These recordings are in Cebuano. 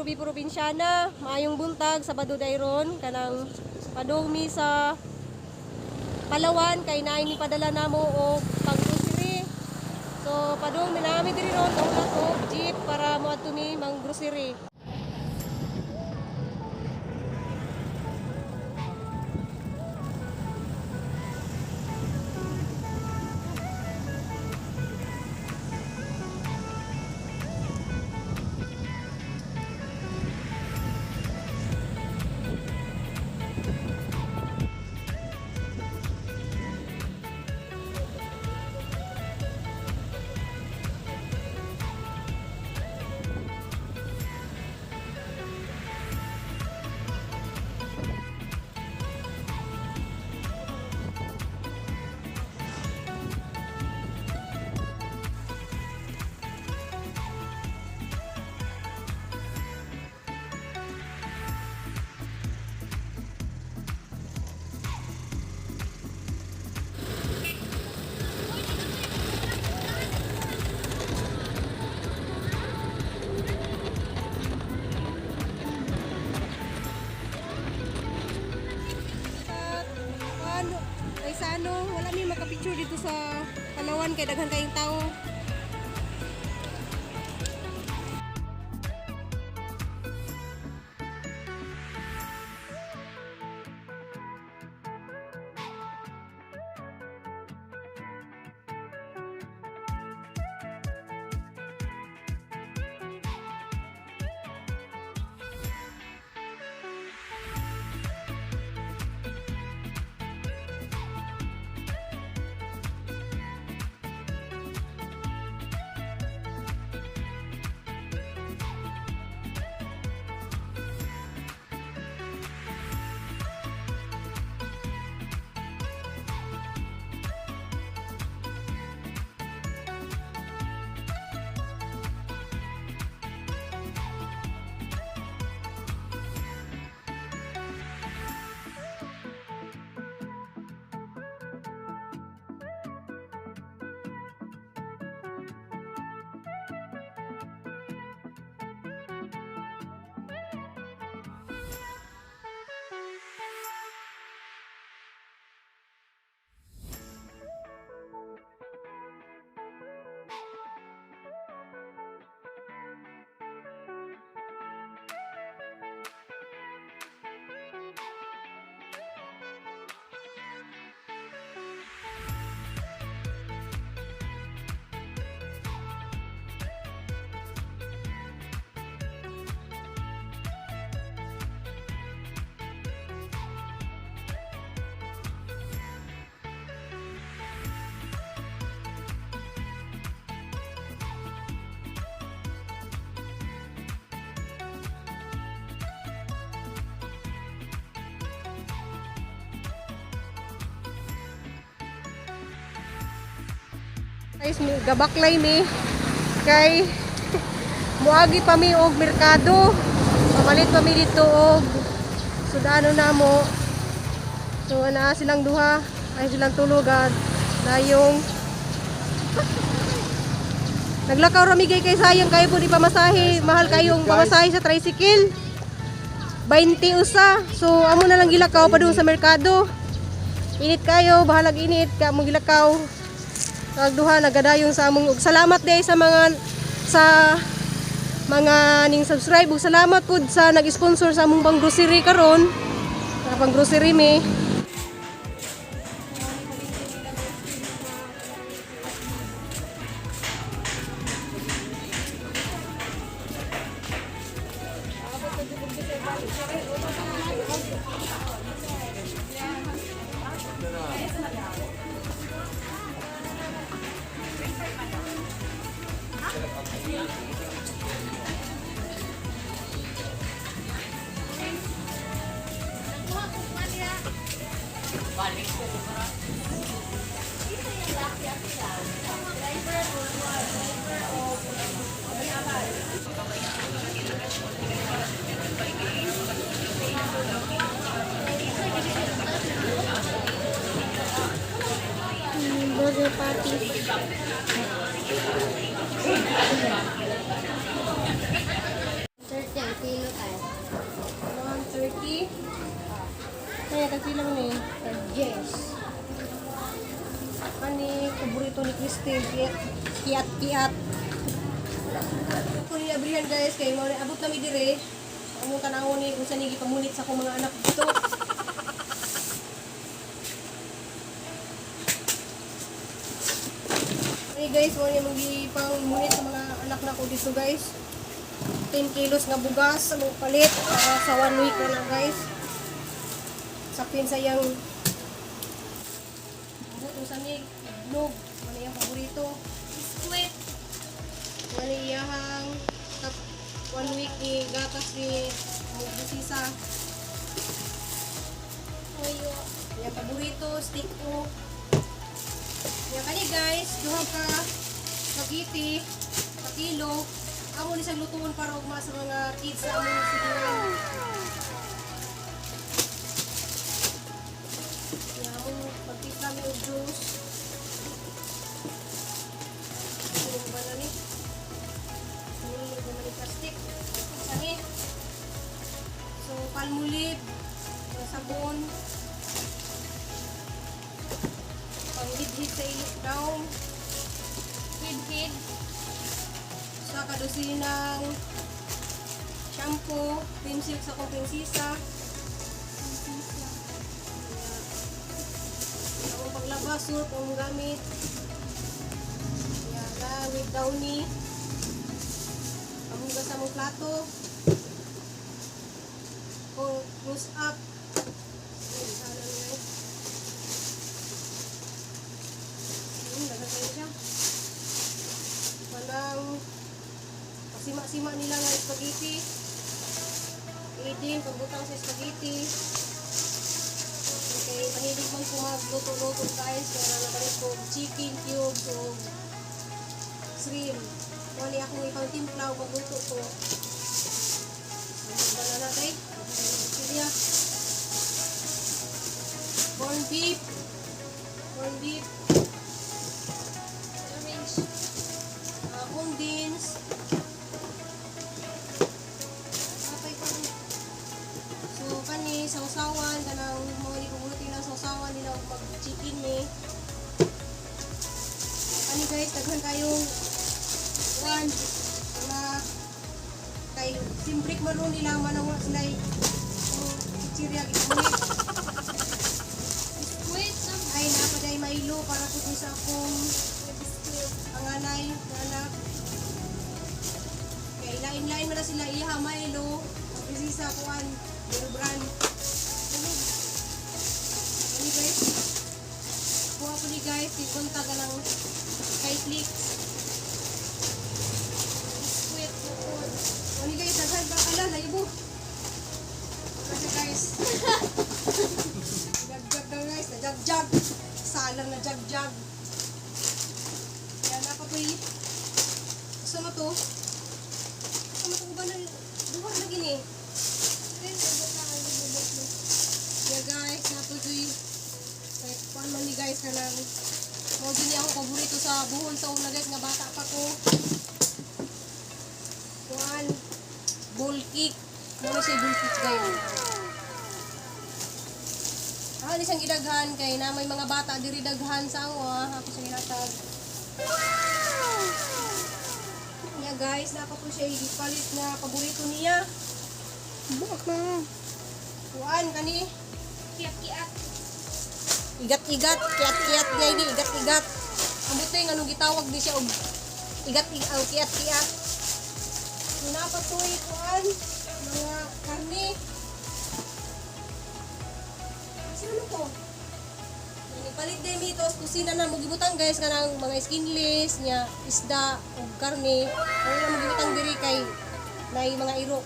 Ruby Probinsyana. Maayong buntag, Sabado dayron kanang padung mi sa Palawan kay naay ni padala namo og pang-grocery. So padung mi nami diri ron og og jeep para moadto mi mang grocery. At ano, ay sa ano, wala mi makapicture dito sa Palawan kay daghan kayong tao. Guys, gabaklay mi kay muagi pa mi og merkado. Pamalit pa mi dito og sudano namo. So ana silang duha, ay silang tulugan na yung naglakaw ra mi kay sayang kayo po di pamasahe, mahal kayong pamasahe sa tricycle. 20 usa. So amo na lang gilakaw pa sa merkado. Init kayo, bahalag init ka among gilakaw. Nagduha nagadayon sa among ug salamat day sa mga ning subscribe ug salamat pud sa nag-sponsor sa among pang grocery karon. Sa pang grocery mi. Burger patty. 30 ang kilo. Pila man ni? Yes. Kani paborito ni Christine, kiat kiat kiat. Kung abrihan, guys, kay mao abot nami dire. Among tan-awon ni kung sa ni gipamunit sa akong mga anak dito. Hey guys, mo ni mong munit sa mga anak nako dito, guys. 10 kilos nga bugas sa mong palit para sa one week na lang, guys. Sapin sa iyang butong sanig, itlog, ano iyang paborito. Biskuit. Ano iyahang tap one week ni gatas ni Mugusisa. Toyo. Iyang paborito, stick o. Iya kani, guys, duha ka spaghetti sa kilo. Amo ni siyang lutuon para ugma sa mga kids sa among silingan. Iya among pagtimpla mi og juice. Ano ba na ni? Nilog naman ni plastic. Sani. So, palmolive, mga sabon, panghidhid sa ilok daw, Hid-hid. Sa kadosinang shampoo, cream silk sa akong prinsesa. Ang paglaba, soap ang gamit. Yara, with downy. Panghugas sa mong plato. Kung close up. Ayun, sana niya eh. Ayun, daghan kayo siya. Walang pasima-sima nila nga spaghetti. Idin, pagbutang sa spaghetti. Okay, mahilig man ko magluto-luto, guys. Kaya na ko chicken cubes o shrimp. Wali akong ipang timpla o pagluto ko. Ano ba na natin? Silya. Corn beef. Corn beef. Orange. Condensed. Apay ko. So kani sausawan kanang mga ni paborito nila sausawan nila og mag chicken ni. Kani, guys, daghan kayong one mga kay simple man ron nila man ang sila kung chichirya gipunit. Biskuit. Ay napaday Milo para pud ni sa akong Biskuit. panganay na anak. Kay lain-lain man na sila iha Milo, ang prinsesa kuan, Bear Brand. Ano? Ano, guys? Kuha ko ni, guys, tigunta ka ng kay Flix. Biskuit. Bukod. Ano, guys, daghan ba kala layo. Kasi, guys, jagjag na, guys, na jagjag. Salang na jagjag. Kaya napatoy. Gusto mo to? Gusto mo to ba na duha na gini? Yeah, guys, napatoy. Kahit kuan man ni, guys, kanang mo gini ako paborito sa buhon sa una, guys, nga bata pa ko. Kuan bull cake. Mo siya bull cake, guys. Ah, ni siyang gidaghan kay na may mga bata diri daghan sa amo ah. Ako siya gilatag. Yeah, guys, napa po siya gipalit na paborito niya. Buak na. Kuan kani. Kiat-kiat. Igat-igat, kiat-kiat niya ini, igat-igat. Ambot na yung anong gitawag di siya og igat ang kiat-kiat. So napatoy kuan mga karne. Sino to? Palit din mi tos kusina na mo gibutang, guys, kanang mga skinless niya, isda ug karne. Ano na mo gibutang diri kay nay mga iro.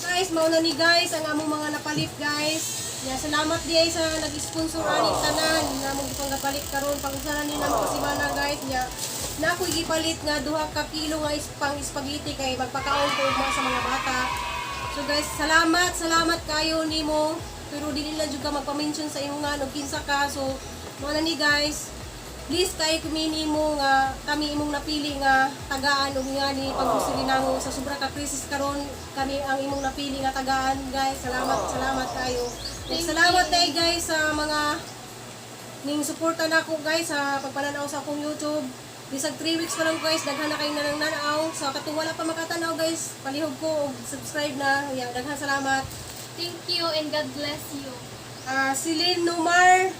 Guys, mao na ni, guys, ang among mga napalit, guys. Ya, salamat di ay sa nag-sponsor aning tanan nga among gipanggapalit karon pag usa na ni namo kasimana, guys, nya. Na ako'y gipalit nga 2 ka kilo nga pang spaghetti kay magpakaon ko ugma sa mga bata. So guys, salamat, salamat kayo nimo. Pero dili lang jud ka magpa-mention sa imong nga kinsa ka. So mao na ni, guys. Please kay kumini mo nga kami imong napili nga tagaan og nga ni paggrocery namo sa sobra ka crisis karon, kami ang imong napili nga tagaan, guys. Salamat, salamat kayo. Ug Thank salamat you. kay guys sa mga ning suporta nako, guys, sa pagpananaw sa akong YouTube. Bisag 3 weeks pa lang, guys, daghan na kayong nanang-nanaw. Sa katong wala pa makatanaw, guys, palihog ko og subscribe na. Yeah, daghan salamat. Thank you and God bless you. Ah, Celine Nomar,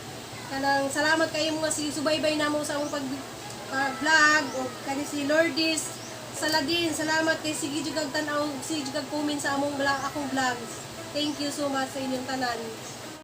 kanang salamat kayo mga si subaybay namo sa among pag vlog o kani si Lourdes Saladin, salamat kay sige jud kag tan-aw, sige jud kag comment sa among vlog, akong vlog. Thank you so much sa inyong tanan.